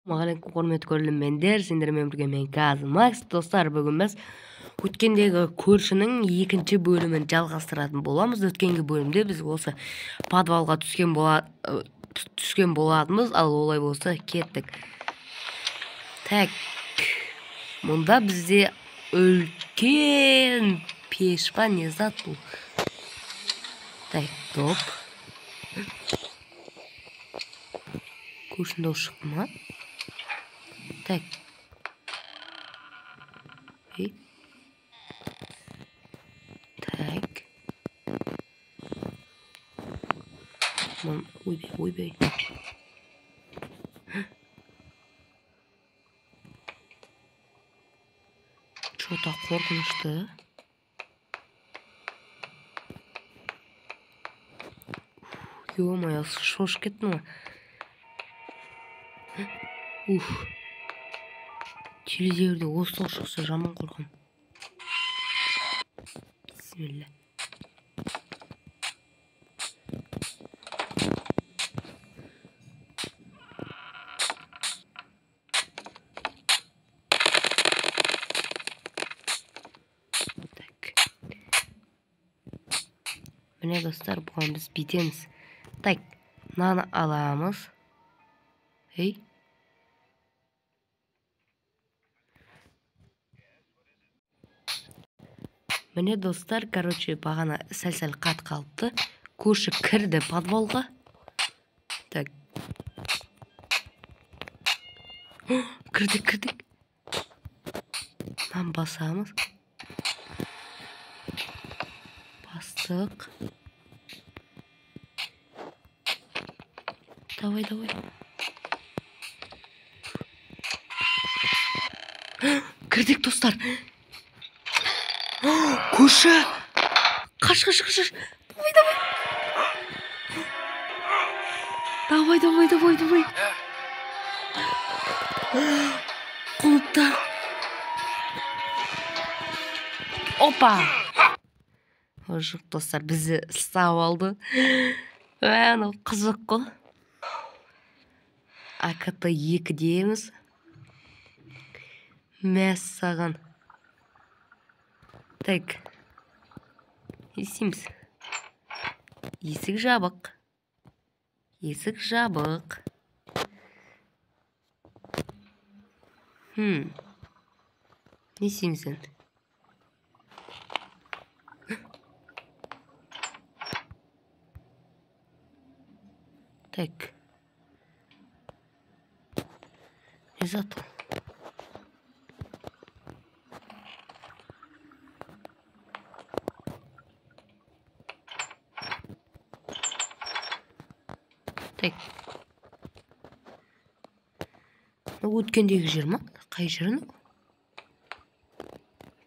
Ассалаумағалейкум, құрметті көрермендер, сендермен бірге мен Казмакс. Достар, бүгін біз өткендегі көршінің екінші бөлімін жалғастыратын боламыз. Өткенгі бөлімде біз осы подвалға түскен болатынбыз, ал олай болса кеттік. Так, мұнда бізде үлкен пеш па, не зат бұл? Так, топ. Көршінің дауысы шықты ма? Так. Ей. Так. Ойбай, ойбай. Чё-то қорқынышты. Ё-моё, шошып кеттім ғой. Уф. Телевизорда осы шықса жаман қорқам. Бисмилля. Так. Міне достар, бұған біз бүйтеміз. Так, мынаны аламыз. Ей. Міне достар, короче, бағана сәл-сәл қат қалыпты. Көрші кірді подвалға. Так. Кірдік, кірдік. Мынаны басамыз. Бастық. Давай, давай. Кірдік, достар. Көрші! Қаш, қаш, қаш, давай, давай. Давай, давай, давай, давай. Құлыпта. Опа! Жоқ, достар, бізді ұстап алды. Анау қызық қой. АКТ 2-деміз. Мәссаған. Так. Не істейміз? Есік жабық. Есік жабық. Не істейміз енді? Так. Не зат ол? Так. Өткендегі жер ма? Қай жер анау?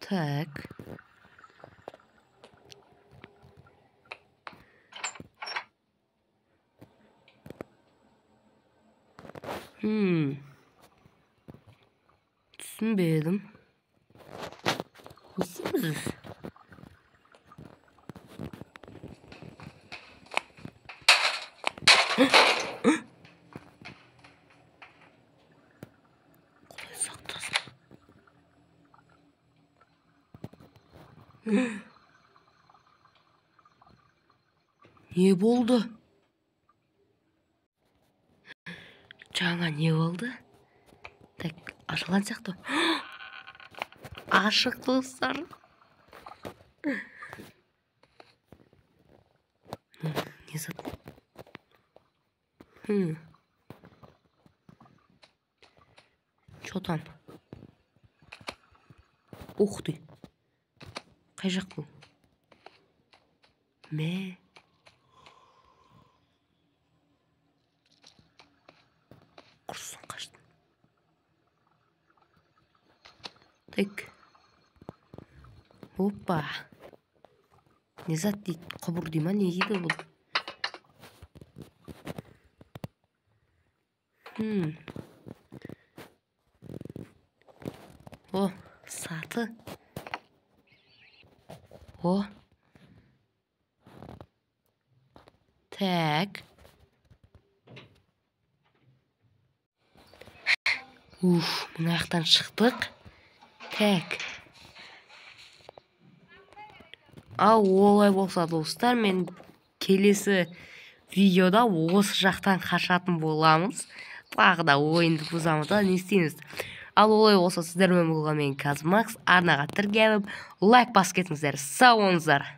Так. Түсінбедім. Не істейміз біз? Құдай сақтасын. Не болды? Жаңа не болды? Так, ашылған сияқты. Ашық, достар. Не зат? Чё там? Ух ты. Қай жақ бұл? Мә. Құрсын қаштым. Так. Опа. Не зат дейді? Құбыр дей ма? Не дейді бұл? О, саты. О. Так. Уф, мына жақтан шықтық. Так. Ал олай болса, достар, мен келесі видеода осы жақтан қашатын боламыз. Тағы да ойынды бұзамыз да, не істейміз? Ал олай болса, сіздермен болған мен, Казмакс. Арнаға тіркеліп, лайк басып кетіңіздер. Сау болыңыздар.